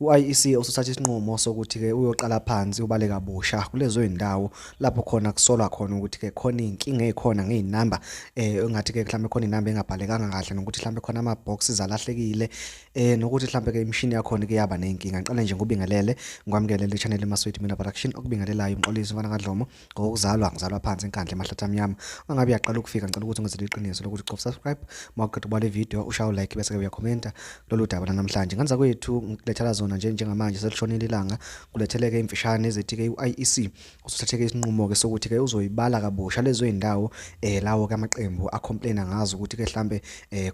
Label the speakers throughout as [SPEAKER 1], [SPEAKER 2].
[SPEAKER 1] U-IEC usuthatha isinqumo sokuthi-ke uyoqala phansi ubale kabusha kulezo zindawo lapho khona kusolwa khona ukuthi-ke khona iy'nkinga ey'khona ngey'namba engathi-ke mhlawumbe khona inamba engabhalekanga kahle nokuthi mhlawumbe khona ama-boxes alahlekile nokuthi mhlawumbe-ke imishini yakhona-ke yaba ney'nkinga. Ngiqale nje ngikubingelele ngikwamukele le channel eMaswidi Mina Production okubingelelayo uMxolisi umfana kaDlomo ngokuzalwa ngizalwa phansi eNkandla emahlathi amnyama. Uma ngabe uyaqala ukufika ngicela ukuthi ungenzele iqiniso lokuthi ucofa subscribe uma uqeda ukuba le video ushaye like bese-ke uyakhomenta lolu daba lanamhlanje. Ngenza kwethu ngikulethela zona nje njengamanje selishonile ilanga kuletheleke imfishane ezithi-ke u-IEC usuthatheke isinqumo-ke sokuthi-ke uzoyibala kabusha lezo zindawo lawo-ke amaqembu a-complaina ngazo ukuthi-ke mhlambe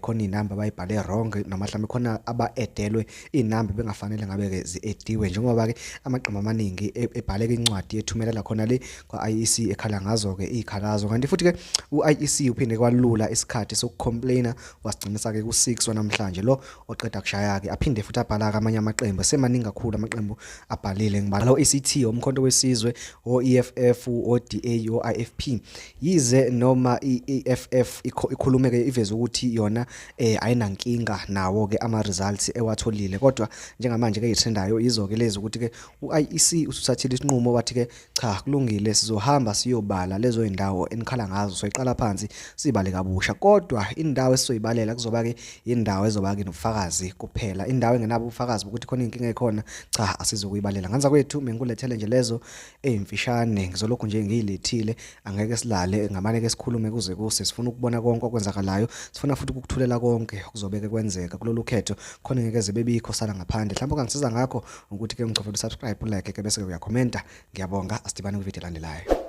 [SPEAKER 1] khona iy'namba abayibhale wrong noma mhlambe khona aba-edelwe iy'namba bengafanele ngabe-ke zi-ediwe njengoba-ke amaqembu amaningi ebhaleke incwadi ethumelela khona le kwa-IEC ekhala ngazo-ke iy'khalazo. Kanti futhi-ke u-IEC uphinde kwalula isikhathi soku-complaina wasigcinisa-ke ku-6 wanamhlanje lo oqeda kushaya-ke aphinde futhi abhala-ke amanye amaqembu semaningi kakhulu amaqembu abhalile ngibala o-ACT oMkhonto weSizwe o-EFF o-DA o-IFP yize noma i-EFF ikhulume-ke iveze ukuthi yona ayinankinga nawo-ke ama-results ewatholile kodwa njengamanje-ke eyitrendayo yizo-ke lezi ukuthi-ke u-IEC usuthathile isinqumo wathi-ke cha kulungile sizohamba siyobala lezo zindawo enikhala ngazo soyiqala phansi sibale kabusha kodwa indawo esizoyibalela kuzoba-ke indawo ezoba-ke nobufakazi kuphela indawo engenabo ubufakazi bokuthi khona inkinga ekhona cha asizokuyibalela. Nganza kwethu mengikulethele nje lezo ey'mfishane ngizolokhu nje ngiyilethile angeke silale ngamane-ke sikhulume kuze kuse sifuna ukubona konke okwenzakalayo sifuna futhi ukukuthulela konke okuzobeke kwenzeka kulolu khetho khona ngeke zebebikho sala ngaphandle mhlawumbe ongangisiza ngakho ukuthi-ke ungicofele u-subscribe ulike-ke bese-ke uyakhomenta. Ngiyabonga asidibane kwividiyo elandelayo.